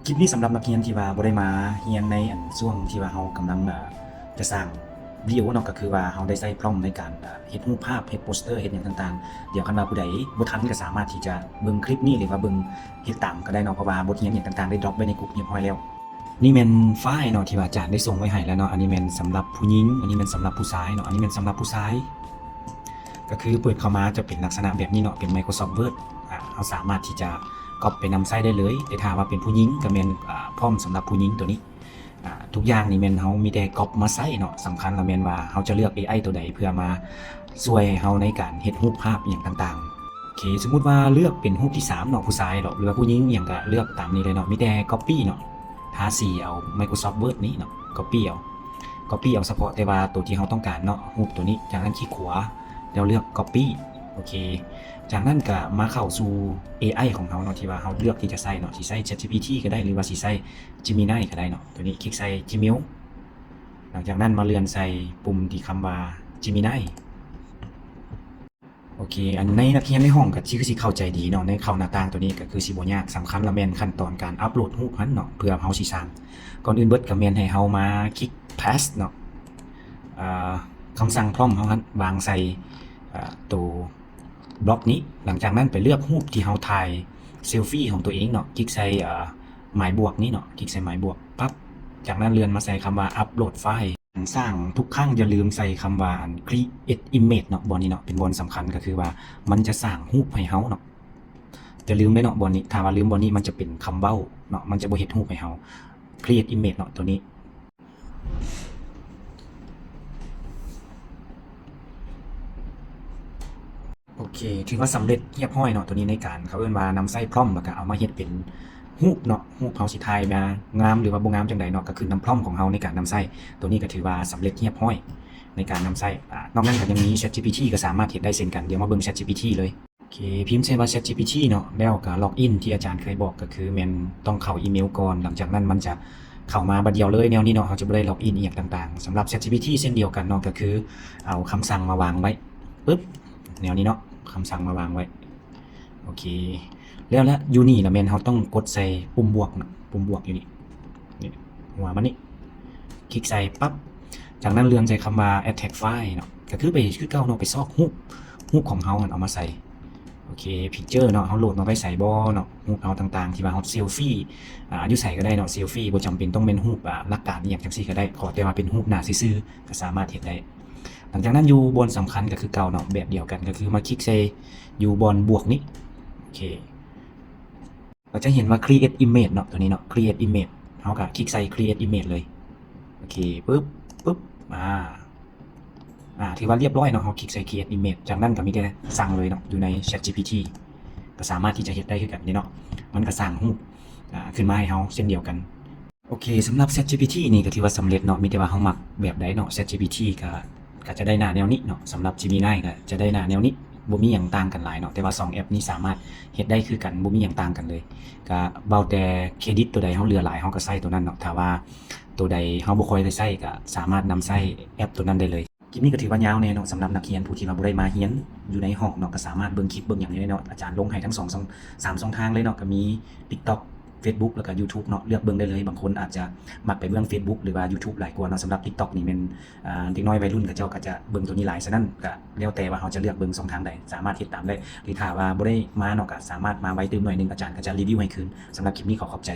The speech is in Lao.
ຄລິບນີ້ສຳລັບນັກຮຽນທີ່ວ່າບໍ່ໄດ້ມາຮຽນໃນອັນຊ່ວງທີ່ວ່າເຮົາກຳລັງ ເອີ ຈະສ້າງວິດີໂອເນາະ ກໍຄືວ່າເຮົາໄດ້ໃຊ້ prompt ໃນການ ເອີ ເຮັດຮູບພາບ ເຮັດໂປສເຕີ ເຮັດຫຍັງຕ່າງໆ. ດຽວຄັນວ່າຜູ້ໃດບໍ່ທັນກໍສາມາດທີ່ຈະເບິ່ງຄລິບນີ້ ຫຼືວ່າເບິ່ງເຮັດຕາມກໍໄດ້ເນາະ ເພາະວ່າບົດຮຽນຫຍັງຕ່າງໆໄດ້ drop ໄວ້ໃນກຸ່ມຮຽບຮ້ອຍແລ້ວ. ນີ້ແມ່ນໄຟລ໌ເນາະ ທີ່ວ່າອາຈານໄດ້ສົ່ງໄວ້ໃຫ້ແລ້ວເນາະ. ອັນນີ້ແມ່ນສຳລັບຜູ້ຍິງ ອັນນີ້ແມ່ນສຳລັບຜູ້ຊາຍເນາະ. ອັນນີ້ແມ່ນສຳລັບຜູ້ຊາຍ ກໍຄືເປີດເຂົ້າມາຈະເປັນລັກສະນະແບບນີ້ເນາະ ເປັນ Microsoft Word. ອາ ເຮົາສາມາດທີ່ຈະກັອບໄປນຳໃຊ້ໄດ້ເລີຍ ແຕ່ຖ້າວ່າເປັນຜູ້ຍິງກໍແມ່ນ ອາ prompt ສຳລັບຜູ້ຍິງໂຕນີ້. ອາ ທຸກຢ່າງນີ້ແມ່ນເຮົາມີແຕ່ກັອບມາໃຊ້ເນາະ. ສຳຄັນລະແມ່ນວ່າເຮົາຈະເລືອກ ເອໄອ ໂຕໃດເພື່ອມາຊ່ວຍເຮົາໃນການເຮັດຮູບພາບອີ່ຫຍັງຕ່າງໆ. ໂອເຄ ສົມມຸດວ່າເລືອກເປັນຮູບທີສາມເນາະ ຜູ້ຊາຍເນາະ ຫຼືວ່າຜູ້ຍິງອີ່ຫຍັງກໍເລືອກຕາມນີ້ເລີຍເນາະ. ມີແຕ່ copy ເນາະ ທາສີເອົາ Microsoft Word ນີ້ເນາະ copy ເອົາ copy ເອົາສະເພາະແຕ່ວ່າໂຕທີ່ເຮົາຕ້ອງການເນາະ ຮູບໂຕນີ້. ຈາກນັ້ນຄລິກຂວາ ແລ້ວເລືອກ copy. ໂອເຄ ຈາກນັ້ນກໍມາເຂົ້າສູ່ ເອໄອ ຂອງເຮົາເນາະ ທີ່ວ່າເຮົາເລືອກທີ່ຈະໃຊ້ເນາະ ຊິໃຊ້ ChatGPT ກໍໄດ້ ຫຼືວ່າຊິໃຊ້ Gemini ກໍໄດ້ເນາະ. ໂຕນີ້ຄລິກໃສ່ Gmail ຫຼັງຈາກນັ້ນມາເລື່ອນໃສ່ປຸ່ມທີ່ຄຳວ່າ Gemini. ໂອເຄ ອັນໃນນັກຮຽນໃນຫ້ອງກໍຄືຊິເຂົ້າໃຈດີເນາະ ໃນເຂົ້າໜ້າຕ່າງໂຕນີ້ກໍຄືຊິບໍ່ຍາກ. ສຳຄັນລະແມ່ນຂັ້ນຕອນການອັບໂຫຼດຮູບຫັ້ນເນາະ ເພື່ອເຮົາຊິສ້າງ. ກ່ອນອື່ນເບິດກໍແມ່ນໃຫ້ເຮົາມາຄລິກ Paste ເນາະ ອາ ຄຳສັ່ງ prompt ເຮົາຫັ້ນວາງໃສ່ ອາ ໂຕບລັອກນີ້. ຫຼັງຈາກນັ້ນໄປເລືອກຮູບທີ່ເຮົາຖ່າຍ selfie ຂອງຕົວເອງເນາະ ຄລິກໃສ່ ອາ ໝາຍບວກນີ້ເນາະ ຄລິກໃສ່ໝາຍບວກປັບ. ຈາກນັ້ນເລື່ອນມາໃສ່ຄຳວ່າ upload file. ສ້າງທຸກຄັ້ງຢ່າລືມໃສ່ຄຳວ່າ create image ເນາະ ບ່ອນນີ້ເນາະ ເປັນບ່ອນສຳຄັນ ກໍຄືວ່າມັນຈະສ້າງຮູບໃຫ້ເຮົາເນາະ. ຢ່າລືມເດ້ເນາະ ບ່ອນນີ້ ຖ້າວ່າລືມບ່ອນນີ້ມັນຈະເປັນຄຳເວົ້າເນາະ ມັນຈະບໍ່ເຮັດຮູບໃຫ້ເຮົາ. create image ເນາະ ໂຕນີ້. ໂອເຄ ຖືວ່າສຳເລັດຮຽບຮ້ອຍເນາະ ໂຕນີ້ໃນການ ເຂົາເອີ້ນວ່ານຳໃຊ້ prompt ແລ້ວກະເອົາມາເຮັດເປັນຮູບເນາະ ຮູບເຮົາຊິຖ່າຍມາງາມ ຫຼືວ່າບໍ່ງາມຈັ່ງໃດເນາະ ກະຂຶ້ນນຳ prompt ຂອງເຮົາໃນການນຳໃຊ້. ໂຕນີ້ກະຖືວ່າສຳເລັດຮຽບຮ້ອຍໃນການນຳໃຊ້. ອາ ນອກນັ້ນກະຍັງມີ ChatGPT ກະສາມາດເຮັດໄດ້ເຊັ່ນກັນ. ດຽວມາເບິ່ງ ChatGPT ເລີຍ. ໂອເຄ ພິມໃສ່ວ່າ ChatGPT ເນາະ ແລ້ວກະ login ທີ່ອາຈານເຄີຍບອກ ກະຄືແມ່ນຕ້ອງເຂົ້າອີເມວກ່ອນ ຫຼັງຈາກນັ້ນມັນຈະເຂົ້າມາບາດດຽວເລີຍແນວນີ້ເນາະ ເຮົາຈະບໍ່ໄດ້ login ອີ່ຫຍັງຕ່າງໆ. ສຳລັບ ChatGPT ເຊັ່ນດຽວກັນເນາະ ກະຄືເອົາຄຳສັ່ງມາວາງໄວ້ ປຶບ ແນວນີ້ເນາະ ຄຳສັ່ງມາວາງໄວ້. ໂອເຄ ແລ້ວລະ ຢູ່ນີ້ລະແມ່ນເຮົາຕ້ອງກົດໃສ່ປຸ່ມບວກເນາະ ປຸ່ມບວກຢູ່ນີ້ ນີ້ ຫົວມັນນີ້ ຄລິກໃສ່ປັບ. ຈາກນັ້ນເລື່ອນໃສ່ຄຳວ່າ attack file ເນາະ ກະຄືໄປຄືເກົ່າເນາະ ໄປຊອກຮູບ ຮູບຂອງເຮົາຫັ້ນເອົາມາໃສ່. ໂອເຄ picture ເນາະ ເຮົາໂຫຼດມາໄວ້ໃສບໍ່ເນາະ ຮູບເຮົາຕ່າງໆ ທີ່ວ່າເຮົາ selfie ອາ ຢູ່ໃສກໍໄດ້ເນາະ selfie ບໍ່ຈຳເປັນຕ້ອງແມ່ນຮູບ ອາ ຫຼັກການອີ່ຫຍັງຈັ່ງຊີ້ກໍໄດ້ ຂໍແຕ່ວ່າເປັນຮູບໜ້າຊື່ໆ ກໍສາມາດເຮັດໄດ້. ຫຼັງຈາກນັ້ນຢູ່ບ່ອນສຳຄັນກໍຄືເກົ່າເນາະ ແບບດຽວກັນ ກໍຄືມາຄລິກໃສ່ຢູ່ບ່ອນບວກນີ້. ໂອເຄ ເຮົາຈະເຫັນວ່າ create image ເນາະ ໂຕນີ້ເນາະ create image ເຮົາກະຄລິກໃສ່ create image ເລີຍ. ໂອເຄ ປຶບ ປຶບ ອາ ອາ ຖືວ່າລຽບຮ້ອຍເນາະ ເຮົາຄລິກໃສ່ create image ຈາກນັ້ນກະມີແຕ່ສັ່ງເລີຍເນາະ ຢູ່ໃນ ChatGPT ກະສາມາດທີ່ຈະເຮັດໄດ້ຄືກັນເດ້ເນາະ ມັນກະສ້າງຮູບ ອາ ຂຶ້ນມາໃຫ້ເຮົາເຊັ່ນດຽວກັນ. ໂອເຄ ສຳລັບ ChatGPT ນີ້ກະຖືວ່າສຳເລັດເນາະ ມີແຕ່ວ່າເຮົາມັກແບບໃດເນາະ ChatGPT ກະ ກະຈະໄດ້ໜ້າແນວນີ້ເນາະ ສຳລັບ Gemini ກະຈະໄດ້ໜ້າແນວນີ້ ບໍ່ມີຫຍັງຕ່າງກັນຫຼາຍເນາະ ແຕ່ວ່າສອງແອັບນີ້ສາມາດເຮັດໄດ້ຄືກັນ ບໍ່ມີຫຍັງຕ່າງກັນເລີຍ. ກະເວົ້າແຕ່ເຄຣດິດໂຕໃດເຮົາເຫຼືອຫຼາຍ ເຮົາກະໃຊ້ໂຕນັ້ນເນາະ ຖ້າວ່າໂຕໃດເຮົາບໍ່ຄ່ອຍໄດ້ໃຊ້ ກະສາມາດນຳໃຊ້ແອັບໂຕນັ້ນໄດ້ເລີຍ. ຄລິບນີ້ກະຖືວ່າຍາວແດ່ເນາະ ສຳລັບນັກຮຽນຜູ້ທີ່ວ່າບໍ່ໄດ້ມາຮຽນຢູ່ໃນຫ້ອງເນາະ ກະສາມາດເບິ່ງຄລິບເບິ່ງຫຍັງໄດ້ເນາະ ອາຈານລົງໃຫ້ທັງສອງ ສອງ ສາມຊ່ອງທາງເລີຍເນາະ ກະມີ TikTok Facebook ແລ້ວກະ YouTube ເນາະ ເລືອກເບິ່ງໄດ້ເລີຍ. ບາງຄົນອາດຈະມັກໄປເບິ່ງ Facebook ຫຼືວ່າ YouTube ຫຼາຍກວ່າເນາະ. ສຳລັບ TikTok ນີ້ແມ່ນ ອາ ເດັກນ້ອຍໄວລຸ້ນເຂົາເຈົ້າກະຈະເບິ່ງໂຕນີ້ຫຼາຍ ສະນັ້ນກະແລ້ວແຕ່ວ່າເຮົາຈະເລືອກເບິ່ງຊ່ອງທາງໃດ ສາມາດເຮັດຕາມໄດ້ ຫຼືຖ້າວ່າບໍ່ໄດ້ມາເນາະ ກະສາມາດມາໄວຕື່ມໜ້ອຍໜຶ່ງ ອາຈານກະຈະຣີວິວໃຫ້ຄືນ. ສຳລັບຄລິບນີ້ຂໍຂອບໃຈ.